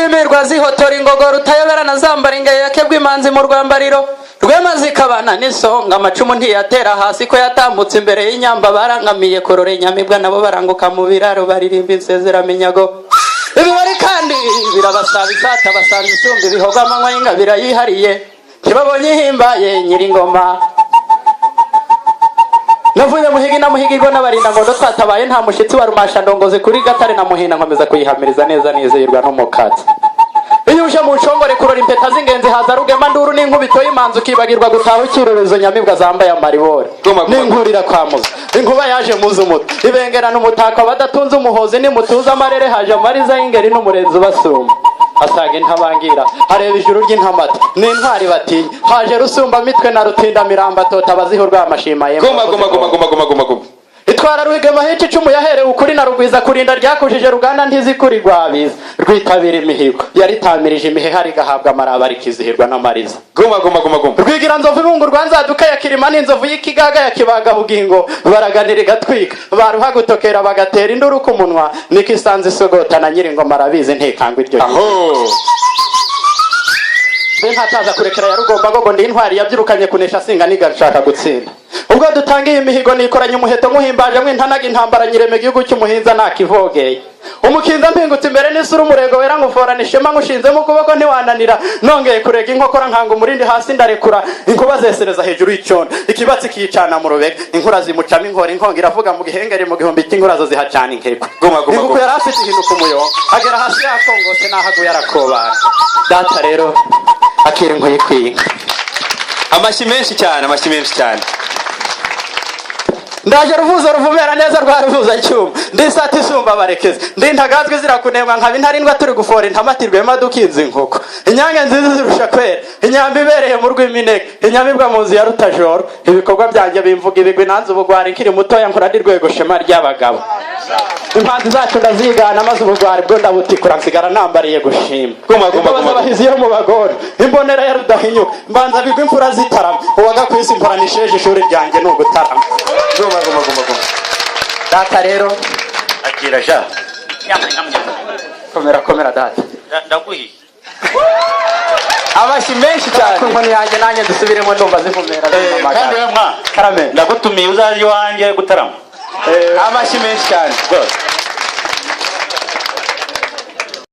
Rutimirwa zihotora ingogo, rutayoberana zambara ingayo, yakebwa imanzi mu rwambariro, rwema zikabana n'isonga. Amacumu ntiyatera hasi ko yatambutse imbere y'inyamba. Barangamiye kurora inyamibwa, nabo baranguka mu biraro, baririmba insezeraminyago. Ibibari kandi birabasaba isata, basanze isumba ibihogo, amanywa y'ingabira yihariye, ntibabonye ihimbaye nyiringoma. Navuye muhigi na muhigirwa n'abarinda ngondo, twatabaye nta mushyitsi wa rumasha ndongozi kuri gatare na muhina, nkomeza kuyihamiriza neza nizihirwa n'umukatsi. Iyo uje mu nshongore kurora impeta z'ingenzi, haza rugema nduru n'inkubito y'imanzi, ukibagirwa gutaha ukirorezo nyamibwa zambaye amaribori. Guma, guma. N'inkurira kwa muza inkuba yaje muza umutwe ibengerana umutako, abadatunze umuhozi nimutuze amarere, haje amariza y'ingeri n'umurenzi ubasumba, asaga intabangira, areba ijuru ry'intamata n'intwari batinya, haje rusumba mitwe na rutinda miramba, tota abaziho rwamashima yemwe. Goma, goma, goma, goma, goma, goma, goma. Itwara ruhigema hica icumu yaherewe ukuri na rugwiza kurinda ryakujije ruganda ntizikuri rwabiza, rwitabira imihigo yaritamirije imiheha, rigahabwa amaraba, rikizihirwa n'amariza. Goma, goma, goma, goma. Rwigira nzovu ibungu rwa nzaduka ya kirima, n'inzovu y'ikigaga ya kibaga bugingo, baraganira igatwika, baruha gutokera bagatera induru ku munwa, niko isanze isogota na nyiringoma arabizi, ntikangwa iryo. Aho. Mbe ntataza kurekera ya rugomba gogo, ndi intwari yabyirukanye kunesha singa nigashaka gutsinda. Ubwo dutangiye imihigo nikoranye umuheto, nkuhimbaje mwintanaga intambara, nyirema igihugu cy'umuhinza nakivogeye, umukinza mpingutse imbere n'isura, umurego wera nkuforana ishema, nkushinzemo ukuboko ntiwananira, nongeye kurega inkokora nkanga umurindi hasi ndarekura, inkuba zesereza hejuru y'icyondo, ikibatsi kiyicana mu rubega, inkura zimucamo inkora, inkongi iravuga mu gihengeri, mu gihumbi cy'inkurazo zihacana inkekwe. Guma, guma, Inguku guma. yari afite ihinuka umuyonga, agera hasi yakongose, n'aho aguye arakobana. Data rero, akira inkuye ikwiye inka. Amashyi menshi cyane, amashyi menshi cyane. Ndaje ruvuzo ruvumera neza rwa ruvuza cyuma, ndi isata isumba abarekezi, ndi ntagazwi zirakunembwa, nkaba intarindwa turi gufora intamatirwe madukinze inkoko, inyange nziza zirusha kwera, inyambi ibereye mu rw'imineke, inyamibwa mu nzu ya rutajoro. Ibikorwa byanjye bimvuga ibigwi, nanze ubugwari nkiri mutoya, nkura ndi rwego shema ry'abagabo. Impanzi zacu ndazigana, maze ubugwari bwo ndabutikura, nsigara nambariye gushima. Guma, guma, guma. Imbabazi abahizi yo mu bagore, imbonera ya rudahinyuka, mbanza bigwa imfura zitarama, uwaga ku isi mporana isheje, ishuri ryanjye ni ugutarama. Goma, goma, goma, goma. Data rero, Akira sha. Komera, komera data. Ndaguhiye. Amashyi menshi cyane. Ku nkoni yanjye nanjye dusubiremo, ndumva zivumera. Kandi we mwa Karame. Ndagutumiye uzaje iwanjye gutarama. Amashyi menshi cyane. Rwose.